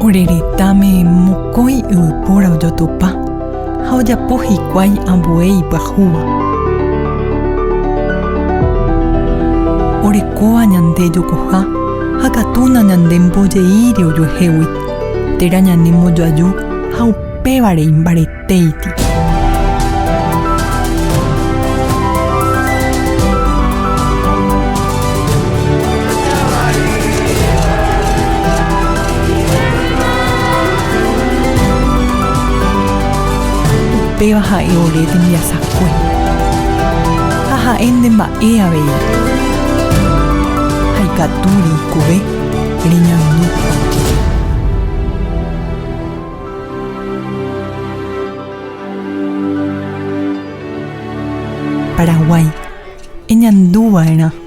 Ore retãme mokõi yvypóra ojotopa ha ojapo hikuái ambue ipyahúva. Orekóva ñande jokoha ha katu nañande mbojeíri ojuehegui, térã ñane mbojoaju ha upévare imbaretéiti. Upéva ha'e ore tembiasakue. Ha ha'e nde mba'e avei. Ha ikatu reikove reñandu. Paraguái, eñandu va'erã.